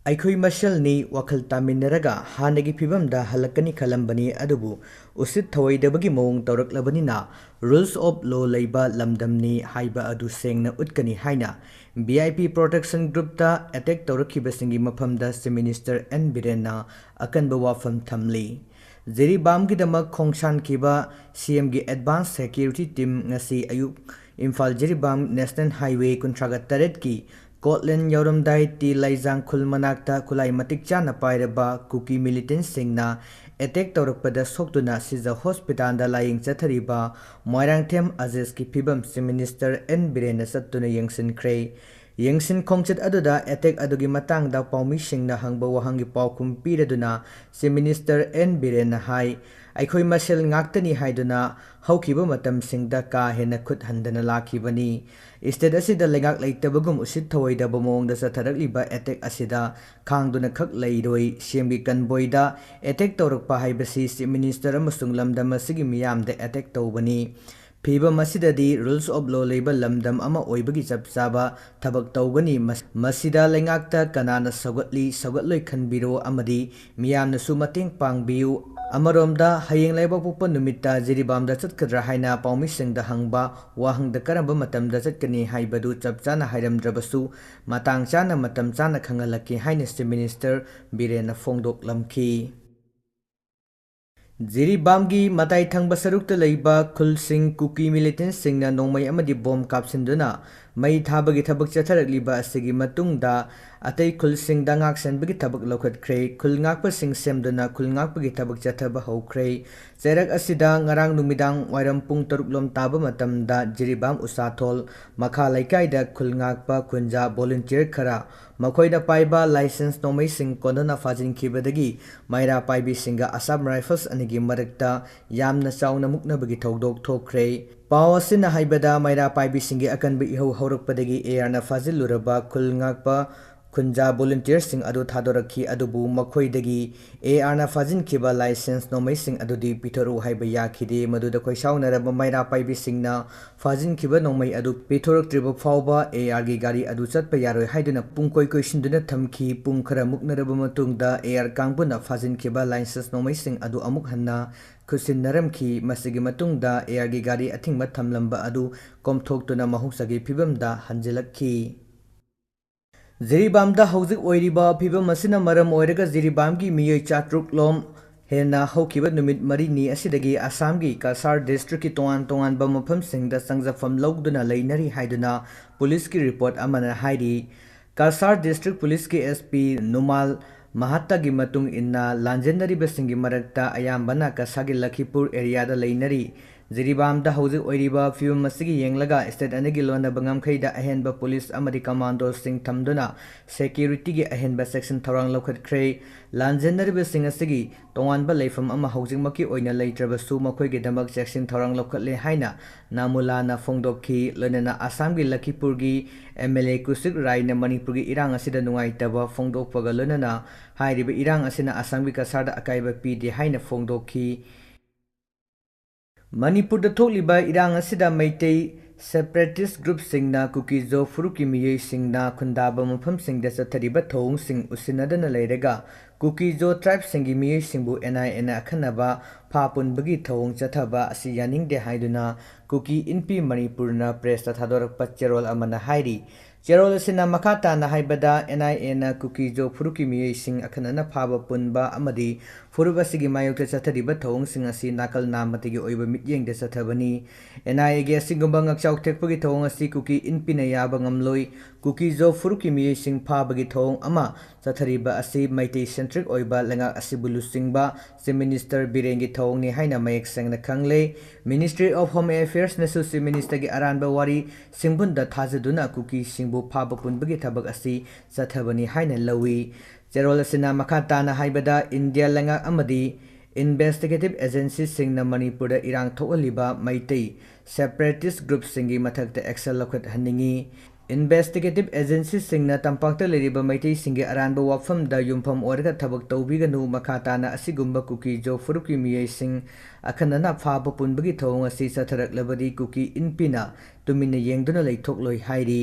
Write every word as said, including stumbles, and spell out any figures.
ꯑꯩꯈꯣꯏ ꯃꯁꯦꯜꯅꯤ, ꯋꯥꯈꯜ ꯇꯥꯃꯤꯟꯅꯔꯒ ꯍꯥꯟꯅꯒꯤ ꯐꯤꯕꯝꯗ ꯍꯜꯂꯛꯀꯅꯤ ꯈꯜꯂꯝꯕꯅꯤ, ꯑꯗꯨꯕꯨ ꯎꯁꯤꯠ ꯊꯑꯣꯏꯗꯕꯒꯤ ꯃꯑꯣꯡ ꯇꯧꯔꯛꯂꯕꯅꯤꯅ rules of law ꯂꯩꯕ ꯂꯝꯗꯝꯅꯤ ꯍꯥꯏꯕ ꯑꯗꯨ ꯁꯦꯡꯅ ꯎꯠꯀꯅꯤ ꯍꯥꯏꯅ V I P Protection Groupꯇ attack ꯇꯧꯔꯛꯈꯤꯕꯁꯤꯡꯒꯤ ꯃꯐꯝꯗ Chief Minister N ꯕꯤꯔꯦꯟꯅ ꯑꯀꯟꯕ ꯋꯥꯐꯝ ꯊꯝꯂꯤ꯫ ꯖꯤꯔꯤꯕꯥꯝꯒꯤꯗꯃꯛ ꯈꯣꯡꯁꯥꯟꯈꯤꯕ C Mꯒꯤ advance security team ꯉꯁꯤ ꯑꯌꯨꯛ ꯏꯝꯐꯥꯜ ꯖꯤꯔꯤꯕꯥꯝ National Highway ꯀꯨꯟꯊ꯭ꯔꯥꯒ ꯇꯔꯦꯠꯀꯤ ꯀꯣꯠꯂꯦꯟ ꯌꯧꯔꯝꯗꯥꯏ ꯇꯤ ꯂꯥꯏꯖꯥꯡ ꯈꯨꯜ ꯃꯅꯥꯛꯇ ꯈꯨꯠꯂꯥꯏ ꯃꯇꯤꯛ ꯆꯥꯅ ꯄꯥꯏꯔꯕ ꯀꯨꯀꯤ militantꯁꯤꯡꯅ attack ꯇꯧꯔꯛꯄꯗ ꯁꯣꯛꯇꯨꯅ ꯁꯤꯖ hospitalꯗ ꯂꯥꯌꯦꯡ ꯆꯠꯊꯔꯤꯕ ꯃꯣꯏꯔꯥꯡꯊꯦꯝ ꯑꯖꯦꯁꯀꯤ ꯐꯤꯕꯝ Chief Minister N ꯕꯤꯔꯦꯟꯅ ꯆꯠꯇꯨꯅ ꯌꯦꯡꯁꯤꯟꯈ꯭ꯔꯦ꯫ ꯌꯦꯡꯁꯤꯟ ꯈꯣꯡꯆꯠ ꯑꯗꯨꯗ attack ꯑꯗꯨꯒꯤ ꯃꯇꯥꯡꯗ ꯄꯥꯎꯃꯤꯁꯤꯡꯅ ꯍꯪꯕ ꯋꯥꯍꯪꯒꯤ ꯄꯥꯎꯈꯨꯝ ꯄꯤꯔꯗꯨꯅ Chief Minister N ꯕꯤꯔꯦꯟꯅ ꯍꯥꯏ, ꯑꯩꯈꯣꯏ ꯃꯁꯦꯜ ꯉꯥꯛꯇꯅꯤ ꯍꯥꯏꯗꯨꯅ ꯍꯧꯈꯤꯕ ꯃꯇꯝꯁꯤꯡꯗ ꯀꯥ ꯍꯦꯟꯅ ꯈꯨꯠ ꯍꯟꯗꯅ ꯂꯥꯛꯈꯤꯕꯅꯤ꯫ State ꯑꯁꯤꯗ ꯂꯩꯉꯥꯛ ꯂꯩꯇꯕꯒꯨꯝ ꯎꯁꯤꯠ ꯊꯑꯣꯏꯗꯕ ꯃꯑꯣꯡꯗ ꯆꯠꯊꯔꯛꯂꯤꯕ attack ꯑꯁꯤꯗ ꯈꯥꯡꯗꯨꯅ ꯈꯛ ꯂꯩꯔꯣꯏ꯫ C Mꯒꯤ convoyꯗ attack ꯇꯧꯔꯛꯄ ꯍꯥꯏꯕꯁꯤ Chief Minister ꯑꯃꯁꯨꯡ ꯂꯝꯗꯝ ꯑꯁꯤꯒꯤ ꯃꯤꯌꯥꯝꯗ attack ꯇꯧꯕꯅꯤ꯫ ꯐꯤꯕꯝ ꯑꯁꯤꯗꯗꯤ rules of law ꯂꯩꯕ ꯂꯝꯗꯝ ꯑꯃ ꯑꯣꯏꯕꯒꯤ ꯆꯞ ꯆꯥꯕ ꯊꯕꯛ ꯇꯧꯒꯅꯤ꯫ ꯃꯁ-, ꯃꯁꯤꯗ ꯂꯩꯉꯥꯛꯇ ꯀꯅꯥꯅ ꯁꯧꯒꯠꯂꯤ, ꯁꯧꯒꯠꯂꯣꯏ ꯈꯟꯕꯤꯔꯣ ꯑꯃꯗꯤ ꯃꯤꯌꯥꯝꯅꯁꯨ ꯃꯇꯦꯡ ꯄꯥꯡꯕꯤꯌꯨ꯫ ꯑꯃꯔꯣꯝꯗ, ꯍꯌꯦꯡ ꯂꯩꯕꯥꯛꯄꯣꯛꯄ ꯅꯨꯃꯤꯠꯇ ꯖꯤꯔꯤꯕꯥꯝꯗ ꯆꯠꯀꯗ꯭ꯔꯥ ꯍꯥꯏꯅ ꯄꯥꯎꯃꯤꯁꯤꯡꯗ ꯍꯪꯕ ꯋꯥꯍꯪꯗ ꯀꯔꯝꯕ ꯃꯇꯝꯗ ꯆꯠꯀꯅꯤ ꯍꯥꯏꯕꯗꯨ ꯆꯞ ꯆꯥꯅ ꯍꯥꯏꯔꯝꯗ꯭ꯔꯕꯁꯨ, ꯃꯇꯥꯡ ꯆꯥꯅ ꯃꯇꯝ ꯆꯥꯅ ꯈꯪꯍꯜꯂꯛꯀꯦ ꯍꯥꯏꯅ Chief Minister ꯕꯤꯔꯦꯟꯅ ꯐꯣꯡꯗꯣꯛꯂꯝꯈꯤ꯫ ꯖꯤꯔꯤꯕꯥꯝꯒꯤ ꯃꯇꯥꯏ ꯊꯪꯕ ꯁꯔꯨꯛꯇ ꯂꯩꯕ ꯈꯨꯜꯁꯤꯡ ꯀꯨꯀꯤ militantꯁꯤꯡꯅ ꯅꯣꯡꯃꯩ ꯑꯃꯗꯤ bomb ꯀꯥꯞꯁꯤꯟꯗꯨꯅ ꯃꯩ ꯊꯥꯕꯒꯤ ꯊꯕꯛ ꯆꯠꯊꯔꯛꯂꯤꯕ ꯑꯁꯤꯒꯤ ꯃꯇꯨꯡꯗ ꯑꯇꯩ ꯈꯨꯜꯁꯤꯡꯗ ꯉꯥꯛꯁꯦꯟꯕꯒꯤ ꯊꯕꯛ ꯂꯧꯈꯠꯈ꯭ꯔꯦ꯫ ꯈꯨꯜ ꯉꯥꯛꯄꯁꯤꯡ ꯁꯦꯝꯗꯨꯅ ꯈꯨꯜ ꯉꯥꯛꯄꯒꯤ ꯊꯕꯛ ꯆꯠꯊꯕ ꯍꯧꯈ꯭ꯔꯦ꯫ ꯆꯩꯔꯛ ꯑꯁꯤꯗ ꯉꯔꯥꯡ ꯅꯨꯃꯤꯗꯥꯡ ꯋꯥꯏꯔꯝ ꯄꯨꯡ ꯇꯔꯨꯛ ꯂꯣꯝ ꯇꯥꯕ ꯃꯇꯝꯗ ꯖꯤꯔꯤꯕꯥꯝ ꯎꯁꯥꯊꯣꯜ ꯃꯈꯥ ꯂꯩꯀꯥꯏꯗ ꯈꯨꯜ ꯉꯥꯛꯄ ꯈꯨꯟꯖꯥ volunteer ꯈꯔ ꯃꯈꯣꯏꯅ ꯄꯥꯏꯕ licence ꯅꯣꯡꯃꯩꯁꯤꯡ ꯀꯣꯟꯅꯅ ꯐꯥꯖꯤꯟꯈꯤꯕꯗꯒꯤ ꯃꯩꯔꯥ ꯄꯥꯏꯕꯤꯁꯤꯡꯒ Assam Rifles ꯑꯅꯤꯒꯤ ꯃꯔꯛꯇ ꯌꯥꯝꯅ ꯆꯥꯎꯅ ꯃꯨꯛꯅꯕꯒꯤ ꯊꯧꯗꯣꯛ ꯊꯣꯛꯈ꯭ꯔꯦ꯫ ꯄꯥꯎ ꯑꯁꯤꯅ ꯍꯥꯏꯕꯗ ꯃꯩꯔꯥ ꯄꯥꯏꯕꯤꯁꯤꯡꯒꯤ ꯑꯀꯟꯕ ꯏꯍꯧ ꯍꯧꯔꯛꯄꯗꯒꯤ ARꯅ ꯐꯥꯖꯤꯜꯂꯨꯔꯕ ꯈꯨꯜ ꯉꯥꯛꯄ ꯈꯨꯟꯖꯥ ꯚꯣꯂꯨꯟꯇꯤꯌꯔꯁꯤꯡ ꯑꯗꯨ ꯊꯥꯗꯣꯔꯛꯈꯤ, ꯑꯗꯨꯕꯨ ꯃꯈꯣꯏꯗꯒꯤ ꯑꯦ ꯑꯥꯔꯅ ꯐꯥꯖꯤꯟꯈꯤꯕ ꯂꯥꯏꯁꯦꯟꯁ ꯅꯣꯡꯃꯩꯁꯤꯡ ꯑꯗꯨꯗꯤ ꯄꯤꯊꯣꯔꯛꯎ ꯍꯥꯏꯕ ꯌꯥꯈꯤꯗꯦ꯫ ꯃꯗꯨꯗ ꯈꯣꯏꯁꯥꯎꯅꯔꯕ ꯃꯩꯔꯥ ꯄꯥꯏꯕꯤꯁꯤꯡꯅ ꯐꯥꯖꯤꯟꯈꯤꯕ ꯅꯣꯡꯃꯩ ꯑꯗꯨ ꯄꯤꯊꯣꯔꯛꯇ꯭ꯔꯤꯕ ꯐꯥꯎꯕ ꯑꯦ ꯑꯥꯔꯒꯤ ꯒꯥꯔꯤ ꯑꯗꯨ ꯆꯠꯄ ꯌꯥꯔꯣꯏ ꯍꯥꯏꯗꯨꯅ ꯄꯨꯡ ꯀꯣꯏ ꯀꯣꯏꯁꯤꯟꯗꯨꯅ ꯊꯝꯈꯤ꯫ ꯄꯨꯡ ꯈꯔ ꯃꯨꯛꯅꯔꯕ ꯃꯇꯨꯡꯗ ꯑꯦ ꯑꯥꯔ ꯀꯥꯡꯕꯨꯅ ꯐꯥꯖꯤꯟꯈꯤꯕ ꯂꯥꯏꯁꯦꯟꯁ ꯅꯣꯡꯃꯩꯁꯤꯡ ꯑꯗꯨ ꯑꯃꯨꯛ ꯍꯟꯅ ꯈꯨꯠꯁꯤꯟꯅꯔꯝꯈꯤ꯫ ꯃꯁꯤꯒꯤ ꯃꯇꯨꯡꯗ ꯑꯦ ꯑꯥꯔꯒꯤ ꯒꯥꯔꯤ ꯑꯊꯤꯡꯕ ꯊꯝꯂꯝꯕ ꯑꯗꯨ ꯀꯣꯝꯊꯣꯛꯇꯨꯅ ꯃꯍꯧꯁꯥꯒꯤ ꯐꯤꯕꯝꯗ ꯍꯟꯖꯤꯜꯂꯛꯈꯤ꯫ ꯖꯤꯔꯤꯕꯥꯝꯗ ꯍꯧꯖꯤꯛ ꯑꯣꯏꯔꯤꯕ ꯐꯤꯕꯝ ꯑꯁꯤꯅ ꯃꯔꯝ ꯑꯣꯏꯔꯒ ꯖꯤꯔꯤꯕꯥꯝꯒꯤ ꯃꯤꯑꯣꯏ ꯆꯥꯇ꯭ꯔꯨꯛ ꯂꯣꯝ ꯍꯦꯟꯅ ꯍꯧꯈꯤꯕ ꯅꯨꯃꯤꯠ ꯃꯔꯤꯅꯤ ꯑꯁꯤꯗꯒꯤ ꯑꯁꯥꯝꯒꯤ ꯀꯁꯥꯔ ꯗꯤꯁꯇ꯭ꯔꯤꯛꯀꯤ ꯇꯣꯉꯥꯟ ꯇꯣꯉꯥꯟꯕ ꯃꯐꯝꯁꯤꯡꯗ ꯆꯪꯖꯐꯝ ꯂꯧꯗꯨꯅ ꯂꯩꯅꯔꯤ ꯍꯥꯏꯗꯨꯅ ꯄꯨꯂꯤꯁꯀꯤ ꯔꯤꯄꯣꯔꯠ ꯑꯃꯅ ꯍꯥꯏꯔꯤ꯫ ꯀꯁꯥꯔ ꯗꯤꯁꯇ꯭ꯔꯤꯛ ꯄꯨꯂꯤꯁꯀꯤ ꯑꯦꯁ ꯄꯤ ꯅꯨꯃꯥꯜ ꯃꯍꯥꯇꯥꯒꯤ ꯃꯇꯨꯡ ꯏꯟꯅ, ꯂꯥꯟꯖꯦꯟꯅꯔꯤꯕꯁꯤꯡꯒꯤ ꯃꯔꯛꯇ ꯑꯌꯥꯝꯕꯅ ꯀꯁꯥꯒꯤ ꯂꯈꯤꯄꯨꯔ ꯑꯦꯔꯤꯌꯥꯗ ꯂꯩꯅꯔꯤ꯫ ꯖꯤꯔꯤꯕꯥꯝꯗ ꯍꯧꯖꯤꯛ ꯑꯣꯏꯔꯤꯕ ꯐꯤꯕꯝ ꯑꯁꯤꯒꯤ ꯌꯦꯡꯂꯒ ꯁ꯭ꯇꯦꯠ ꯑꯅꯤꯒꯤ ꯂꯣꯟꯅꯕ ꯉꯝꯈꯩꯗ ꯑꯍꯦꯟꯕ ꯄꯨꯂꯤꯁ ꯑꯃꯗꯤ ꯀꯃꯥꯟꯗꯣꯁꯤꯡ ꯊꯝꯗꯨꯅ ꯁꯦꯀ꯭ꯌꯨꯔꯤꯇꯤꯒꯤ ꯑꯍꯦꯟꯕ ꯆꯦꯛꯁꯤꯟ ꯊꯧꯔꯥꯡ ꯂꯧꯈꯠꯈ꯭ꯔꯦ꯫ ꯂꯥꯟꯖꯦꯟꯅꯔꯤꯕꯁꯤꯡ ꯑꯁꯤꯒꯤ ꯇꯣꯉꯥꯟꯕ ꯂꯩꯐꯝ ꯑꯃ ꯍꯧꯖꯤꯛꯃꯛꯀꯤ ꯑꯣꯏꯅ ꯂꯩꯇ꯭ꯔꯕꯁꯨ, ꯃꯈꯣꯏꯒꯤꯗꯃꯛ ꯆꯦꯛꯁꯤꯟ ꯊꯧꯔꯥꯡ ꯂꯧꯈꯠꯂꯦ ꯍꯥꯏꯅ ꯅꯥꯃꯨꯂꯥꯅ ꯐꯣꯡꯗꯣꯛꯈꯤ꯫ ꯂꯣꯏꯅꯅ ꯑꯁꯥꯝꯒꯤ ꯂꯈꯤꯄꯨꯔꯒꯤ ꯑꯦꯝ ꯑꯦꯜ ꯑꯦ ꯀꯨꯁꯤꯛ ꯔꯥꯏꯅ ꯃꯅꯤꯄꯨꯔꯒꯤ ꯏꯔꯥꯡ ꯑꯁꯤꯗ ꯅꯨꯡꯉꯥꯏꯇꯕ ꯐꯣꯡꯗꯣꯛꯄꯒ ꯂꯣꯏꯅꯅ ꯍꯥꯏꯔꯤꯕ ꯏꯔꯥꯡ ꯑꯁꯤꯅ ꯑꯁꯥꯝꯒꯤ ꯀꯁꯥꯔꯗ ꯑꯀꯥꯏꯕ ꯄꯤꯗꯦ ꯍꯥꯏꯅ ꯐꯣꯡꯗꯣꯛꯈꯤ꯫ ꯃꯅꯤꯄꯨꯔꯗ ꯊꯣꯛꯂꯤꯕ ꯏꯔꯥꯡ ꯑꯁꯤꯗ ꯃꯩꯇꯩ ꯁꯦꯄꯔꯦꯇꯤꯁ ꯒ꯭ꯔꯨꯞꯁꯤꯡꯅ ꯀꯨꯀꯤꯖꯣ ꯐꯨꯔꯨꯞꯀꯤ ꯃꯤꯑꯣꯏꯁꯤꯡꯅ ꯈꯨꯟꯗꯥꯕ ꯃꯐꯝꯁꯤꯡꯗ ꯆꯠꯊꯔꯤꯕ ꯊꯧꯑꯣꯡꯁꯤꯡ ꯎꯁꯤꯟꯅꯗꯅ ꯂꯩꯔꯒ ꯀꯨꯀꯤꯖꯣ ꯇ꯭ꯔꯥꯏꯕꯁꯤꯡꯒꯤ ꯃꯤꯑꯣꯏꯁꯤꯡꯕꯨ ꯑꯦꯟ ꯑꯥꯏ ꯑꯦꯅ ꯑꯈꯟꯅꯕ ꯐꯥ ꯄꯨꯟꯕꯒꯤ ꯊꯧꯑꯣꯡ ꯆꯠꯊꯕ ꯑꯁꯤ ꯌꯥꯅꯤꯡꯗꯦ ꯍꯥꯏꯗꯨꯅ ꯀꯨꯀꯤ ꯏꯟꯄꯤ ꯃꯅꯤꯄꯨꯔꯅ ꯄ꯭ꯔꯦꯁꯇ ꯊꯥꯗꯣꯔꯛꯄ ꯆꯦꯔꯣꯜ ꯑꯃꯅ ꯍꯥꯏꯔꯤ꯫ ꯆꯦꯔꯣꯜ ꯑꯁꯤꯅ ꯃꯈꯥ ꯇꯥꯅ ꯍꯥꯏꯕꯗ, ꯑꯦꯟ ꯑꯥꯏ ꯑꯦꯅ ꯀꯨꯀꯤꯖꯣ ꯐꯨꯔꯨꯞꯀꯤ ꯃꯤꯑꯣꯏꯁꯤꯡ ꯑꯈꯟꯅꯅ ꯐꯥꯕ ꯄꯨꯟꯕ ꯑꯃꯗꯤ ꯐꯨꯔꯨꯞ ꯑꯁꯤꯒꯤ ꯃꯥꯌꯣꯛꯇ ꯆꯠꯊꯔꯤꯕ ꯊꯧꯑꯣꯡꯁꯤꯡ ꯑꯁꯤ ꯅꯥꯀꯜ ꯅꯥꯝꯃꯇꯒꯤ ꯑꯣꯏꯕ ꯃꯤꯠꯌꯦꯡꯗ ꯆꯠꯊꯕꯅꯤ꯫ ꯑꯦꯟ ꯑꯥꯏ ꯑꯦꯒꯤ ꯑꯁꯤꯒꯨꯝꯕ ꯉꯥꯛꯆꯥꯎ ꯊꯦꯛꯄꯒꯤ ꯊꯧꯑꯣꯡ ꯑꯁꯤ ꯀꯨꯀꯤ ꯏꯟꯄꯤꯅ ꯌꯥꯕ ꯉꯝꯂꯣꯏ꯫ ꯀꯨꯀꯤꯖꯣ ꯐꯨꯔꯨꯞꯀꯤ ꯃꯤꯑꯣꯏꯁꯤꯡ ꯐꯥꯕꯒꯤ ꯊꯧꯑꯣꯡ ꯑꯃ ꯆꯠꯊꯔꯤꯕ ꯑꯁꯤ ꯃꯩꯇꯩ ꯁꯦꯟꯇ꯭ꯔꯤꯛ ꯑꯣꯏꯕ ꯂꯩꯉꯥꯛ ꯑꯁꯤꯕꯨ ꯂꯨꯆꯤꯡꯕ ꯆꯤꯐ ꯃꯤꯅꯤꯁꯇꯔ ꯕꯤꯔꯦꯟꯒꯤ ꯊꯧꯑꯣꯡꯅꯤ ꯍꯥꯏꯅ ꯃꯌꯦꯛ ꯁꯦꯡꯅ ꯈꯪꯂꯦ꯫ ꯃꯤꯅꯤꯁꯇ꯭ꯔꯤ ꯑꯣꯐ ꯍꯣꯝ ꯑꯦꯐꯤꯌꯔꯁꯅꯁꯨ ꯆꯤꯐ ꯃꯤꯅꯤꯁꯇꯔꯒꯤ ꯑꯔꯥꯟꯕ ꯋꯥꯔꯤ ꯁꯤꯡꯕꯨꯟꯗ ꯊꯥꯖꯗꯨꯅ ꯀꯨꯀꯤꯁꯤꯡꯕꯨ ꯐꯥꯕ ꯄꯨꯟꯕꯒꯤ ꯊꯕꯛ ꯑꯁꯤ ꯆꯠꯊꯕꯅꯤ ꯍꯥꯏꯅ ꯂꯧꯏ꯫ ꯆꯦꯔꯣꯜ ꯑꯁꯤꯅ ꯃꯈꯥ ꯇꯥꯅ ꯍꯥꯏꯕꯗ, ꯏꯟꯗꯤꯌꯥ ꯂꯩꯉꯥꯛ ꯑꯃꯗꯤ ꯏꯟꯚꯦꯁꯇꯤꯒꯦꯇꯤꯚ ꯑꯦꯖꯦꯟꯁꯤꯁꯤꯡꯅ ꯃꯅꯤꯄꯨꯔꯗ ꯏꯔꯥꯡ ꯊꯣꯛꯍꯜꯂꯤꯕ ꯃꯩꯇꯩ ꯁꯦꯄꯔꯦꯇꯤꯁ ꯒ꯭ꯔꯨꯞꯁꯤꯡꯒꯤ ꯃꯊꯛꯇ ꯑꯦꯛꯁꯟ ꯂꯧꯈꯠꯍꯟꯅꯤꯡꯏ꯫ Investigative agencyꯁꯤꯡꯅ ꯇꯝꯄꯥꯛꯇ ꯂꯩꯔꯤꯕ ꯃꯩꯇꯩꯁꯤꯡꯒꯤ ꯑꯔꯥꯟꯕ ꯋꯥꯐꯝꯗ ꯌꯨꯝꯐꯝ ꯑꯣꯏꯔꯒ ꯊꯕꯛ ꯇꯧꯕꯤꯒꯅꯨ, ꯃꯈꯥ ꯇꯥꯅ ꯑꯁꯤꯒꯨꯝꯕ ꯀꯨꯀꯤ ꯖꯣ ꯐꯨꯔꯨꯞꯀꯤ ꯃꯤꯑꯣꯏꯁꯤꯡ ꯑꯈꯟꯅꯅ ꯐꯥꯕ ꯄꯨꯟꯕꯒꯤ ꯊꯧꯑꯣꯡ ꯑꯁꯤ ꯆꯠꯊꯔꯛꯂꯕꯗꯤ ꯀꯨꯀꯤ ꯏꯟꯄꯤꯅ ꯇꯨꯃꯤꯟꯅ ꯌꯦꯡꯗꯨꯅ ꯂꯩꯊꯣꯛꯂꯣꯏ ꯍꯥꯏꯔꯤ꯫